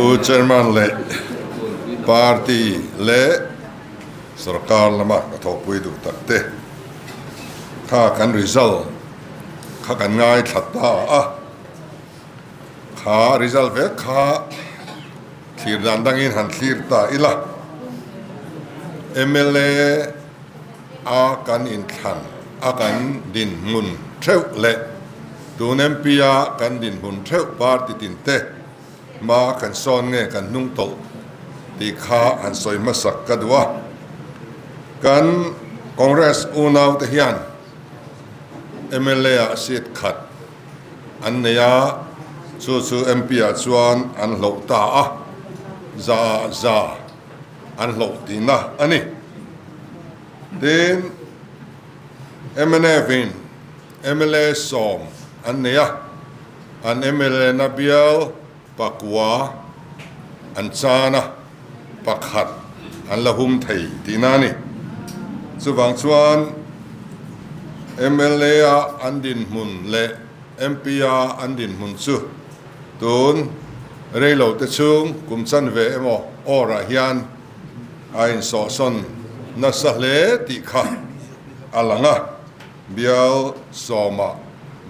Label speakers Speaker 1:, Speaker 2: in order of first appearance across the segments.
Speaker 1: Pu Chairman leh Party leh Sorkar lama ka thawhpui duh tak te kha kan result kha kan ngaithla ta a, kha result vek kha thlir dan dangin han thlir ta ila mla a kan inthlan a kan dinhmun theuh leh tun MP a kan dinhmun theuh party tin te hma kan sawn nge kan hnung tawlh tih kha han sawi hmasak ka duh a. Kan Congress unau te hian mla ah seat khat an nei a, chu chu MP ah chuan an hloh ta a, za ah za an hloh tihna a ni. Tin, mnf in mla 10 an nei a, an mla na bial pakua an chan a, pakhat an la hum thei tihna a ni. Chuvang chuan mla a an dinhmun leh MP a an dinhmun chu tun reilo te chhung kum chanve emaw awrah hian a insawhsawn nasa hle tih kha a lang a. Bial sawmah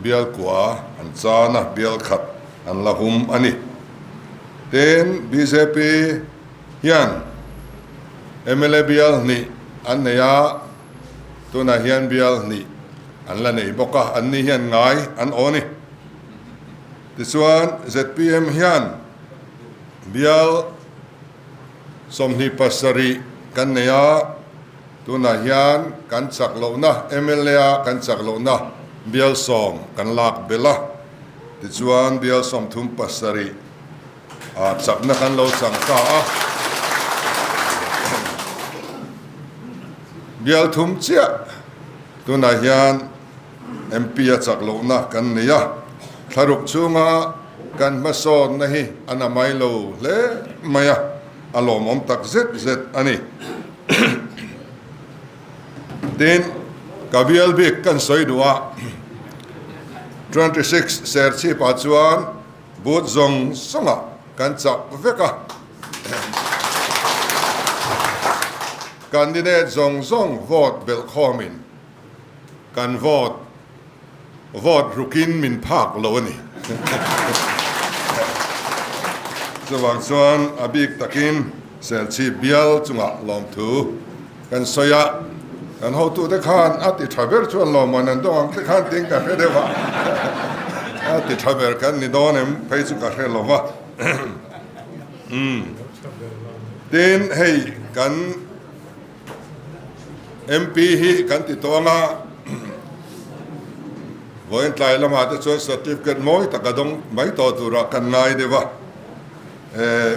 Speaker 1: bial kua an chan a, bial khat an la hum a ni. Tin, bjp hian mla bial hnih an nei a, tunah hian bial hnih an la nei bawk a, an ni hian ngai an aw a ni. Tichuan, zpm hian bial 27 kan nei a, Tunah hian kan chak lohna, mla a kan chak lohna bial 10 kan lak belh a, tichuan bial 37 ah chakna kan lo chang ta a. Bial thum chiah tunah hian MP a chak lohna kan nei a, thlaruk chhunga kan hmasawnna hi a na mai lo hle mai a, a lawmawm tak zet zet a ni. Tin, ka bial bik kan sawi duh a, 26 Serchhip-ah chuan booth zawng zawngah kan chak vek a, candidate zawng zawng vote belhkhawmin kan vote vote rukin min phak lo a ni. Chuvang chuan a bik takin Serchhip bial chungah lawmthu kan sawi a, kan hotute khan a ti tha ber chuan lawmman an dawng ang te khan tiin ka hre deuh a, a ti tha ber kan ni dawn em phei chu ka hre lo va. Tin, hei kan MP hi kan ti tawng a, vawiin tlai lamah te chuan certificate mawi tak a dawng mai tawh turah kan ngai deuh a.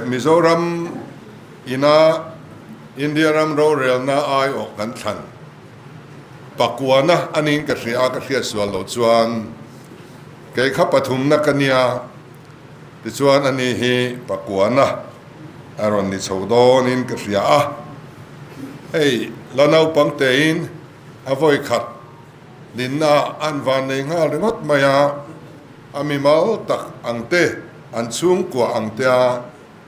Speaker 1: Mizoram ina India ram rorelna aiawh kan thlan pakuana a niin ka hria a, ka hriat sual loh chuan kei kha pathumna ka nia tichuan ani hi pakuana a rawn ni chho dawnin ka hria a, hei la naupang tein a vawi khat ninna an van nei nghal ringawt mai a. A mimal tak ang te, an chhungkua ang tea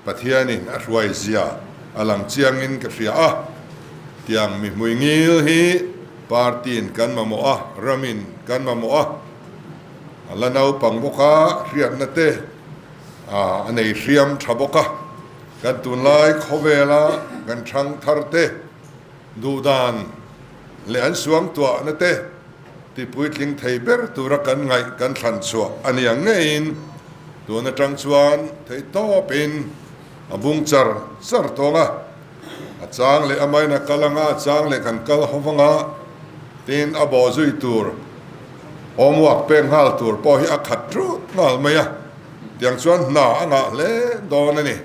Speaker 1: Pathianin a hruai zia a lang chiangin ka hria a. Tiang mi hmui ngil hi party-in kan mamawh a, ramin kan mamawh a. A la naupang bawk a, hriatna te a nei hriam tha bawk a. Kan tunlai khawvela kan thang thar te duhdan leh an suangtuahna te, Tipuitling thei ber tura kan ngaih kan thlan chhuah a ni ang ngeiin tun atang chuan theih tawpin a bung char char tawng a, a chang leh amain a kal anga a chang leh kan kal ho vanga tin a bawh zui tur homework pek nghal tur pawh hi a khat thut nghal mai a, tiang chuan hna a ngah hle dawn a ni.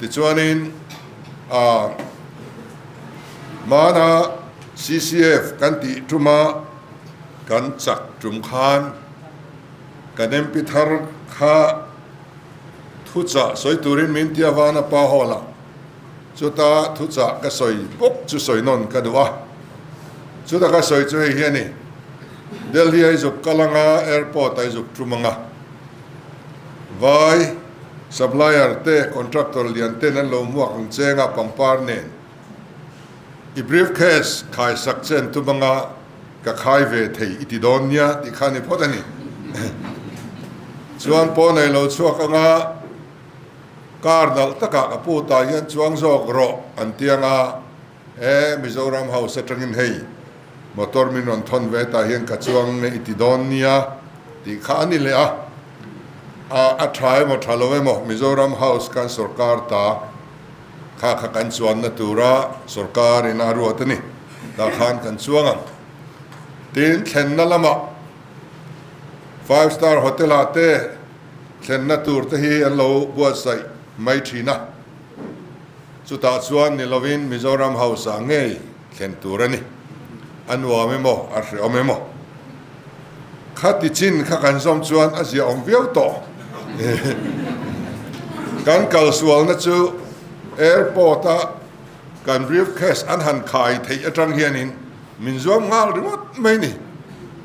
Speaker 1: Tichuanin a hmana CCF kan tih tuma kan chak tum khan kan MP thar kha thuchah sawi turin min ti avana pa hall ah chuta thuchah ka sawi bawk chu sawi nawn ka duh a, chuta ka sawi chu hei hi a ni, Delhi a i zuk kal anga airport a i zuk tum anga vai. Supplier te, contractor lian ten an lo hmuak ang cheng a pangpar nen. I briefcase khai sak chen tum anga ka khai ve thei i ti dawn nia tih kha ni phawt a ni. Chuan pawn ei lo chhuak anga car nalh takah ka pu tah hian chuang zawk rawh an ti anga he Mizoram House atangin hei motor min rawn thawn ve tah hian ka chuang nge i ti dawn nia tih kha a ni leh a. A tha emaw tha lo emaw Mizoram House kan sorkar ta kha kha kan chuanna tura sorkar in a ruat a ni. Tah khan kan chuang ang. Tin thlenna lamah Five Star Hotel ah te thlenna tur te hi an lo buatsaih mai thin a. Chutah chuan ni lovin Mizoram House ah ngei thlen tur a ni. A nuam emaw, a hreawm emaw. Khati chin kha kan zawm chuan a ziaawm viau tawh. Kan kalsualna chu airport a kan briefcase an han khai theih atang hianin min zuam nghal ringawt mai ni.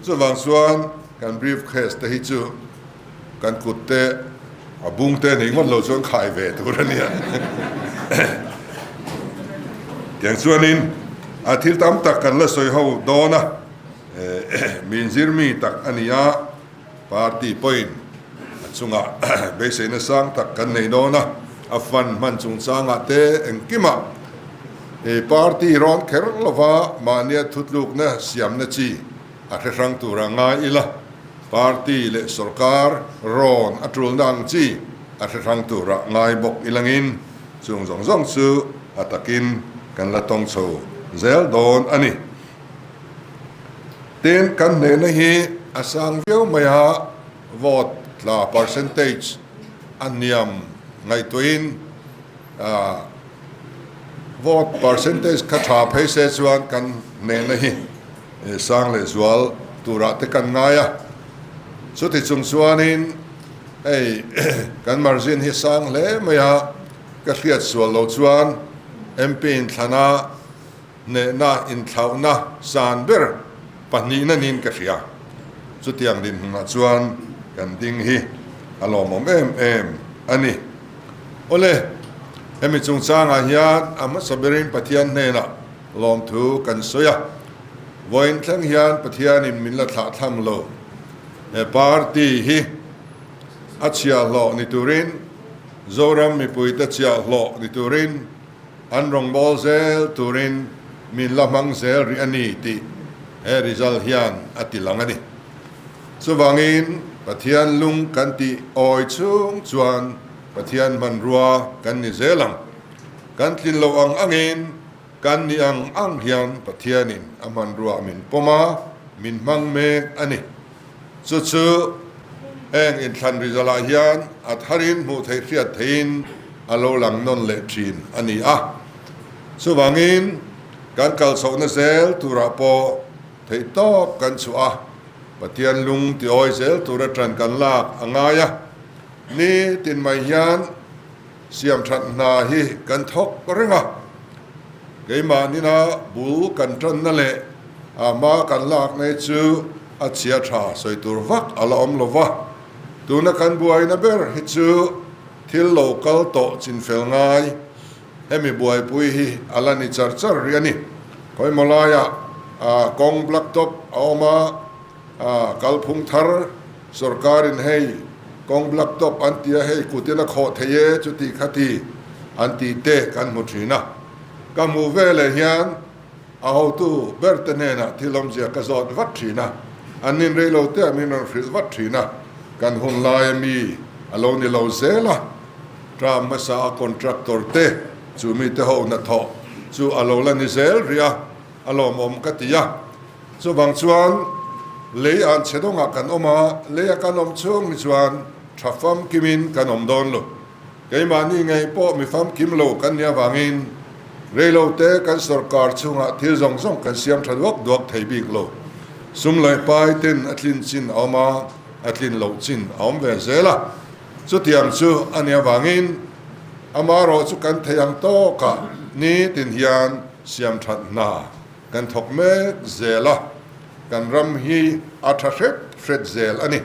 Speaker 1: Chuvang chuan kan briefcase te hi chu Kan kut te a bung te nei ngawt lo chuan khai ve tur a nia. Tiang chuanin a thil tam tak kan la sawi ho dawn a, min zir mi tak a ni a, party pawhin a chungah beiseina sang tak kan nei dawn a, a fund hman chungchangah te engkimah party rawn kher lova mahnia thutlukna siamna chi a hre hrang tura ngai ila. Party leh sorkar rawn a tulna ang chi a hre hrang tura ngai bawk ilangin chung zawng zawng chu a takin kan la tawng chho zel dawn a ni. Tin, kan hnehna hi a sang viau mai a, vote tla percentage a hniam ngaihtuahin vote percentage kha tha phei se chuan kan hnehna hi Sang leh zual turah te kan ngai a, chuti chung chuanin hei kan margin hi sang hle mai a, ka hriat sual lo chuan MP inthlana hnehna inthlauhna san ber pahnihna niin ka hria. Chutiang dinhmunah chuan kan ding hi a lawmawm em em a ni. Awle, hemi chungchangah hian a hmasa berin Pathian hnenah Lawmthu kan sawi a, vawiin thleng hian Pathianin min la thlah thlang lo. He party hi a chhiahhlawh ni turin, Zoram mipuite chhiahhlawh ni turin, an rawngbâwl zel turin min la hmang zel rih a ni tih he result hian a ti lang a ni. Chuvangin Pathian lung kan tih awi chhung chuan Pathian hmanrua kan ni zel ang. Kan tlin loh ang angin kan ni ang ang hian Pathianin a hmanruah min pawm a, min hmang mek a ni. Chu chu heng inthlan result-ah hian a tharin hmuh theih hriat theihin a lo lang nawn leh thin a ni a. Chuvangin kan kal chhohna zel turah pawh theihtawp kan chhuah a, Pathian lung tiawi zel tura ṭan kan lak a ngai a. Ni tin mai hian Siam that hna hi kan thawk reng a, keimah nina bul kan tanna leh a hma kan lak nei chu a chhia tha sawi tur vak a la awm lo va. Tuna kan buaina ber hi chu thil lo kal tawh chinfel ngai, hemi buaipui hi a la ni char char rih a ni. Khawimaw laiah kawng black top a awm a. Kalphung thar sorkarin hei kawng black top an ti a, hei kutin a khawh thei e chuti khati an tih te kan hmu thin a. Ka hmuh veleh hian a hotu ber te hnenah thil awmzia ka zawt vat thin a, an nin rei lo te min rawn hrilh vat thin a, kan hun laia mi a lo ni lo zel a, term hmasa a contractor te chu mite ho hnathawh chu a lo la ni zel rih a, a lawmawm ka ti a. Chuvang chuan lei an chhe dawngah kan awm a, leia kan awm chhung hi chuan tha famkimin kan awm dawn lo. Keimahni ngei pawh mi famkim lo kan nih avangin reilote kan sorkar chhungah thil zawng zawng kan siam tha duak duak thei bik lo. Sum leh pai ten a tlin chin a awm a, a tlin loh chin a awm ve zel a. Chutiang chu a nih avangin amaherawh chu kan thei ang tawkah nitin hian siam that hna Kan thawk mek zel a, kan ram hi a tha hret hret zel a ni.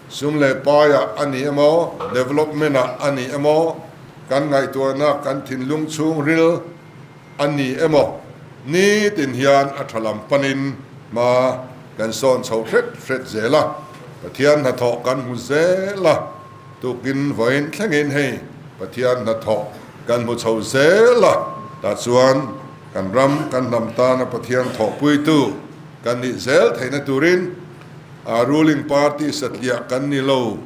Speaker 1: Sum leh paiah a ni emaw, development-ah a ni emaw, kan ngaihtuahna kan thinlung chhungril a ni emaw, nitin hian a tha lam panin hma kan sawn chho hret hret zel a, Pathian hnathawh kan hmu zel a, tukin vawiin thlengin hei Pathian hnathawh kan hmu chho zel a, tah chuan kan ram kan hnam tana Pathian thawhpuitu kan nih zel theihna turin A ruling party satliah kan ni lo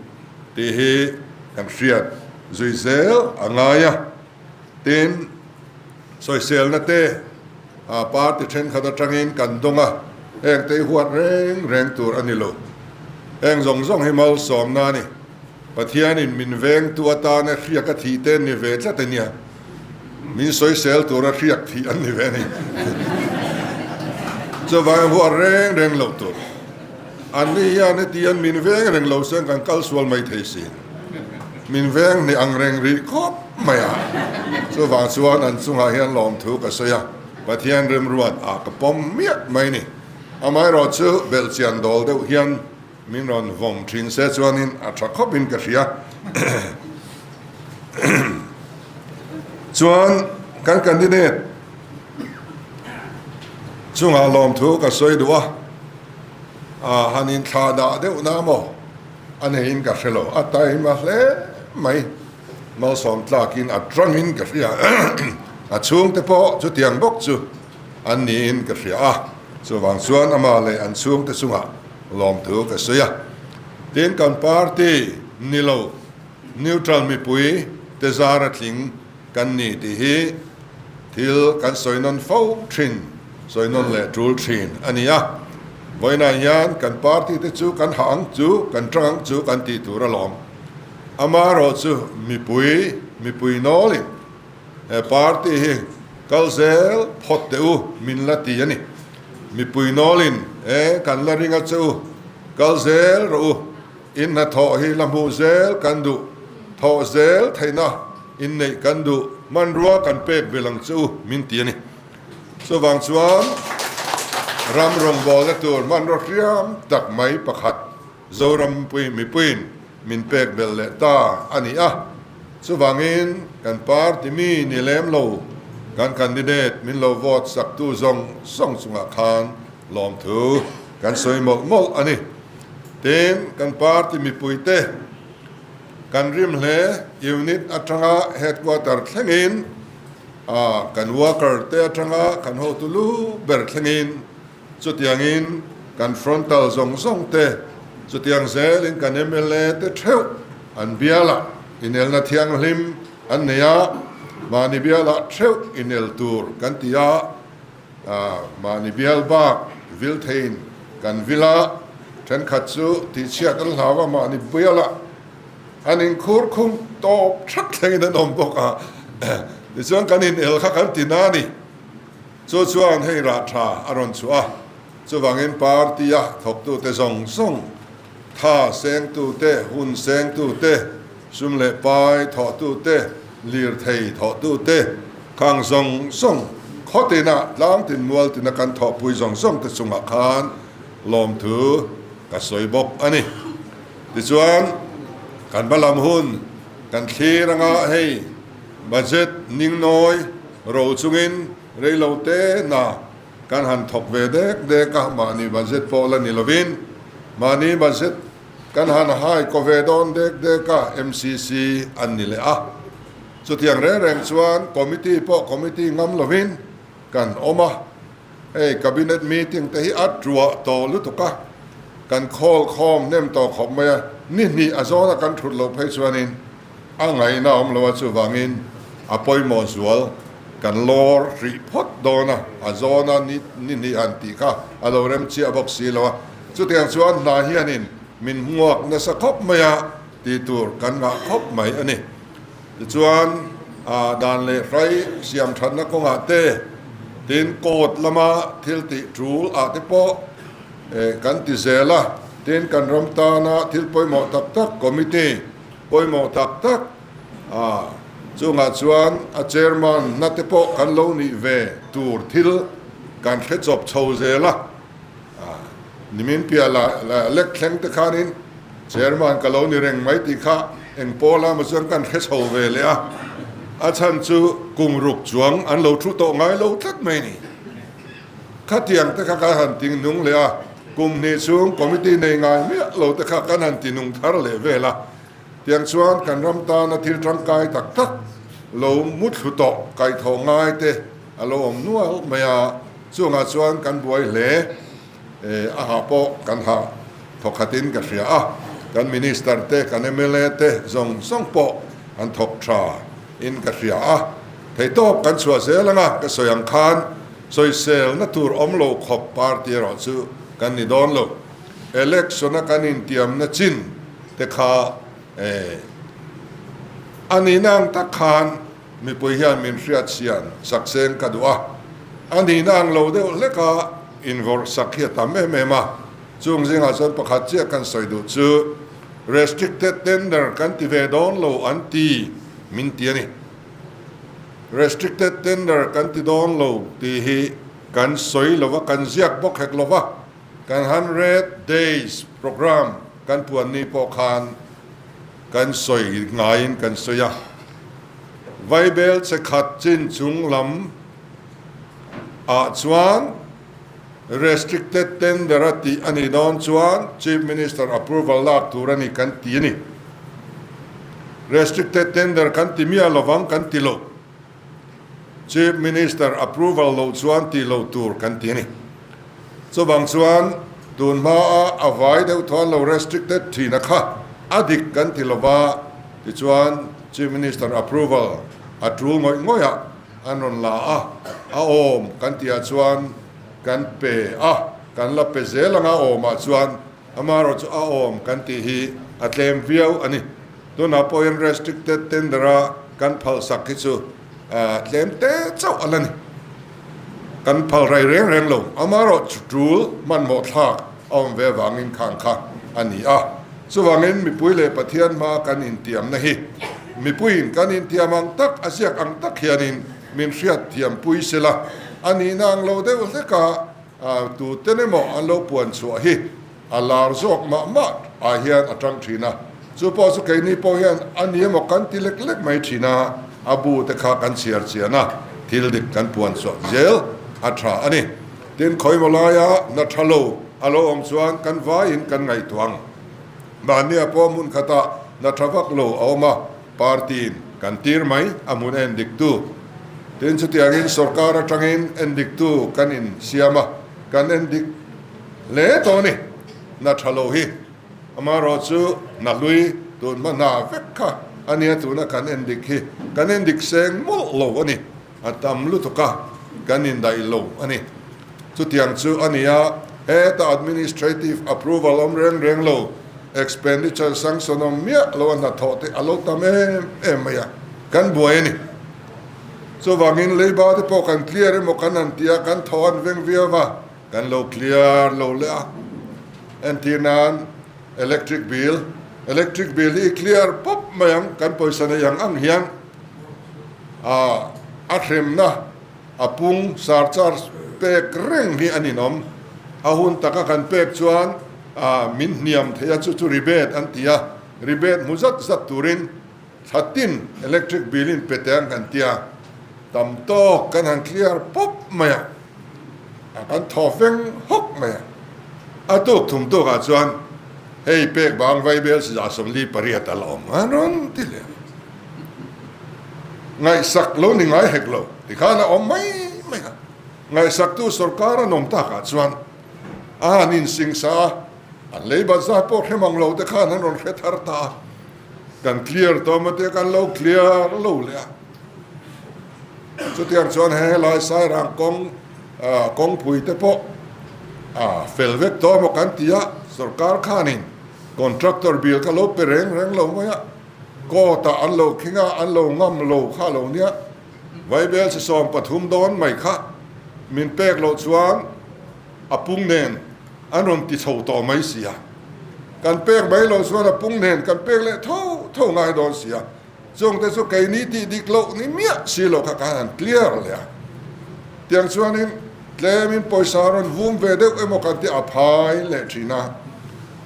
Speaker 1: tih hi kan hriat zui zel a ngai a. Tin, sawiselna te party thenkhat atangin kan dawng a, heng te hi huat reng reng tur a ni lo. Heng zawng zawng hi malsawmna a ni. Pathianin min vengtu atana hriak a thih te ni ve tlat a nia. Min sawisel tura hriak thih an ni ve a ni. Chuvangin huat reng reng loh tur. An ni hian heti hian min veng reng lo sen kan kal sual mai thei sin. Min veng hnih ang reng rih khawp mai a. Chuvang chuan an chungah hian lawmthu ka sawi a, Pathian remruat ah ka pawm miah mai ni. Amaherawh chu belhchian dawl deuh hian Min rawn vawm thin se chuanin a tha khawpin ka hria. Chuan kan candidate chungah lawmthu ka sawi duh a, a han inthlah dah deuh na maw a neiin ka hre lo, a taima hle mai. Malsawm tlakin a tangin ka hria, a chhungte pawh chutiang bawk chu an niin ka hria a, chuvang chuan amah leh an chhungte chungah lawmthu ka sawi a. Tin, kan party ni lo neutral mipui te zara tling kan ni tih hi thil kan sawi nawn fo thin, sawi nawn leh tul thin a ni a. Vawiinah hian kan party te chu kan hah ang chu, kan tang ang chu kan tih tur alawm. Amaherawhchu mipui, mipui nawlin he party hi kal zel phawt teh u min la ti a ni. Mipui nawlin e kan la ring a che u, kal zel rawh u, in hnathawh hi la hmuh zel kan duh, thawh zel theihna inneih kan duh, hmanrua kan pek belh ang che u min ti a ni. Chuvang chuan ram rawngbawlna tur hmanraw hriam tak mai pakhat Zoram mipuiin min pek belh leh ta a ni a, chuvangin kan party mi ni lem lo kan candidate min lo vote saktu zawng zawng chungah khan lawmthu kan sawi mawlh mawlh a ni. Tin, kan party mipuite kan rim hle unit atanga headquarter thlengin kan worker te atanga kan hotu lu ber thlengin Chutiangin kan frontal zawng zawng te, chutiang zelin kan mla te theuh an bialah inelna thianghlim an nei a, mahni bialah theuh inel tur kan ti a, mahni bial bak vil theiin kan vil a, thenkhat chu tihchhiat an hlau a, mahni bialah an inkhur khum tawp thak thlengin an awm bawk a, tichuan kan inel kha kan ti na a ni. Chu chuan hei rah tha a rawn chhuah a, chuvangin party-a thawktute zawng zawng, tha sengtute, hun sengtute, sum leh pai thawhtute, lirthei thawhtute, khang zawng zawng khaw tina tlang tin mual tina kan thawhpui zawng zawng te chungah khan lawmthu ka sawi bawk a ni. Tichuan, kan hma lam hun kan thlir anga hei budget ningnawi Ro chungin reilo te na kan han thawk ve dek dek a, mahni budget pawh la ni lovin mahni budget kan han hai kaw ve dawn dek dek a, MCC an ni leh a. Chutiang reng reng chuan committee pawh committee ngam lovin kan awm a, hei cabinet meeting te hi a tuah tawh lutuk a, kan khawl khawm hnem tawh khawp mai a, ni hnih a zawna kan thut loh phei chuanin A ngaihna awm lo a, chuvangin a pawimawh zual kan lawr hrih phawt dawn a, a zawna ni ni hnih han tih kha a lo rem chiah bawk si lo a. Chutiang chuan hna hianin min hmuak nasa khawp mai a, tih tur kan ngah khawp mai a ni. Tichuan dan leh hrai siam thatna kawngah te, tin court lama thil tih tul ah te pawh kan ti zel a, tin kan ram tana thil pawimawh tak tak committee, Pawimawh tak tak a, chungah chuan a chairman na te pawh kan lo nih ve tur thil kan hre chawp chho zel a, nimin piah lek thleng te khanin Chairman ka lo ni reng mai tih kha eng pawl a maw chuan kan hre chho ve leh a, a chhan chu kum ruk chuang an lo thu tawh ngai lo tlat mai ni. Khatiang te kha kan han ti nung leh a, kum hnih chhung committee nei ngai miah lo te kha kan han ti nung thar leh vel a, tiang chuan kan ram tana thil tangkai tak tak lo muthlu tawh kaihthawh ngai te a lo awm nual mai a, chungah chuan kan buai hle. A hah pawh kan hah thawkhatin ka hria a, kan Minister te, kan mla te zawng zawng pawh an thawk tha in ka hria a, theihtawp kan chhuah zel anga ka sawi ang khan sawiselna tur awm lo khawp party erawh chu kan ni dawn lo. Election a kan intiamna chin te kha a nihna ang tak khan Mipui hian min hriat sian sak seng ka duh a, a nihna ang lo deuh hleka invawrh sak hi a tam em em a, chung zingah chuan pakhat chiah kan sawi duh chu restricted tender kan ti ve dawn lo an ti min ti a ni. Restricted tender kan ti dawn lo tih hi kan sawi lo va, kan ziak bawk hek lo va, kan 100 days programme kan puan ni pawh khan Kan sawi ngaiin kan sawi a, Vaibel che khat chin chung lam ah chuan restricted tender a tih a nih dawn chuan Chief Minister approval lak tur a ni kan ti a ni. Restricted tender kan ti miah lovang kan ti lo. Chief Minister approval loh chuan tih loh tur kan ti a ni. Chuvang chuan tun hmaa a vai deuh thawn lo restricted thina kha a dik kan ti lova, tichuan Chief Minister approval a tul ngawih ngawih ah an rawn la a, a awm kan tih ah chuan kan pe a, kan la pe zel anga awmah chuan amaherawhchu a awm kan tih hi a tlem viau a ni. Tunah pawhin restricted tender a kan phal sak hi chu tlem te chauh a la ni. Kan phal rai reng reng lo. Amaherawh tul hmanhmawh thlak a awm ve avangin khang kha a ni a. Chuvangin mipui leh Pathian hma kan intiamna hi mipuiin kan intiam ang tak, a ziak ang tak hianin min hriat thiampui sela a nihna ang lo deuh hleka tuten emaw an lo puan chhuah hi A lar zawk mah mah ah hian a tang thin a, chu pawh chu keini pawh hian a ni emaw kan ti lek lek mai thin a, a bu te kha kan chhiar chian a, thil dik kan puan chhuah zel a tha a ni. Tin, khawimaw laia hna tha lo a lo awm chuan kan vaiin kan ngaihtuah ang. Mahnia pawh hmun khatah hna tha vak lo a awm a, party-in kan tir mai a hmun en diktu. Tin, chutiangin sorkar atangin en diktu kan insiam a, kan en dik. Hle tawh a ni. Hna tha lo hi amaherawh chu hna hlui tun hma hna vek kha a nia tuna kan en dik hi kan en dik seng mawlh lo a ni. A tam lutuk a kan indaih lo a ni. Chutiang chu a ni a, heta administrative approval awm reng reng lo, expenditure sanction awm miah lo a hnathawh te a lo tam em em mai a, kan buai a ni. Chuvangin leiba te pawh kan clear emaw kan han ti a, kan thaw an veng viau va. Kan lo clear lo leh a, entir nan electric bill, electric bill hi i clear pawp mai ang, kan pawisa nei ang ang hian ah a hremna a pung surcharge pek reng hi a ninawm, a hun taka kan pek chuan ah min hniam thei a, chu chu rebate an ti a, rebate hmu zat zat turin thla tin electric bill in pe teh ang kan ti a, tam tawk kan han clear pawp mai a. A kan thaw feng hawk mai a. A tuk thum tukah chuan hei pek bang vaibel siza 48 a la awm a rawn ti leh a. Ngaihsak lo ni ngai hek lo tikhan a awm mai mai a. Ngaihsaktu sorkar an awm takah chuan a han insingsa a, an lei bat zat pawh hre mang lo te khan an rawn hre thar ta a. Kan clear tawh maw tia kan lo clear lo leh a. Chutiang chuan he helai Sairang kawng kawngpui te pawh a fel vek tawh emaw kan ti a, sorkar khanin contractor bill kha lo pe reng reng lo mai a, court ah an lo khing a, an lo ngam lo kha lo nia, Vaibel chi 13 dawn mai kha min pek loh chuan a pung nen an rawn ti chho tawh mai si a, kan pek mai loh chuan a pung nen kan pek leh tho tho ngai dawn si a. Chungte chu keini tih dik loh ni miah si lo kha khan an clear leh a. Tiang chuanin tlemin pawisa rawn vum ve deuh emaw kan ti a phai leh thin a.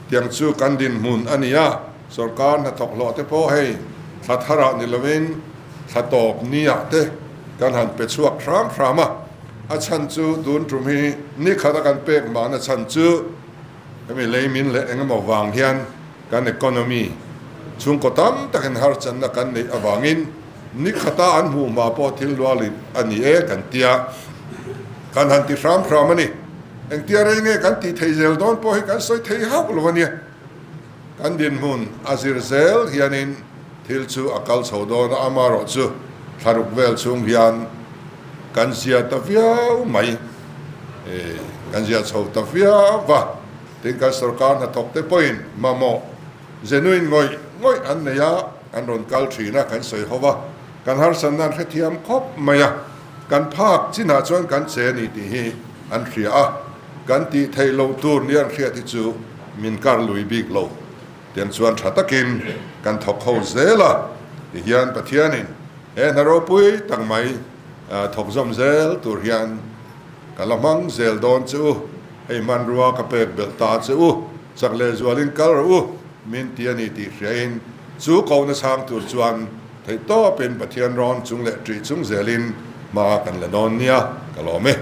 Speaker 1: Tiang chu kan dinhmun a ni a, sorkar hnathawk hlawh te pawh hei thla tharah ni lovin thla tawp niah te kan han pe chhuak hram hram a. A chhan chu tun tum hi ni khata kan pek mahna chhan chu hemi lei min leh engemaw vang hian kan economy chhungkaw tam takin harchanna kan neih avangin ni khata an hmuh hma pawh thil lualin a ni e kan tia kan han ti hram hram a ni. Engtia rei nge kan tih thei zel dawn pawh hi kan sawi thei hauh lo a nia. Kan dinhmun a zir zel hianin thil chu a kal chho dawn a, amaherawh chu thlaruk vel chhung hian kan zia ta viau mai, kan zia chho ta viau va, tin kan sorkar hnathawk te pawhin mamawh genuine ngawih ngawih an nei a, an rawn kal thin a, kan sawi ho va, kan harsatna an hrethiam khawp mai a. Kan phak chinah chuan kan che a ni tih hi an hria a, kan tih theih loh tur nia an hriat hi chu min kar lui bik lo. Tiang chuan tha takin kan thawk ho zel a, tihian Pathianin he hna ropui tak mai thawk zawm zel tur hian ka la hmang zel dawn che u, hei hmanrua ka pek belh ta che u, chak leh zualin kal rawh u min ti a ni tih hriain chu kohna chhang tur chuan Theihtawpin Pathian rawn chung leh ṭih chung zelin hma kan la dawn nia, ka lawm e.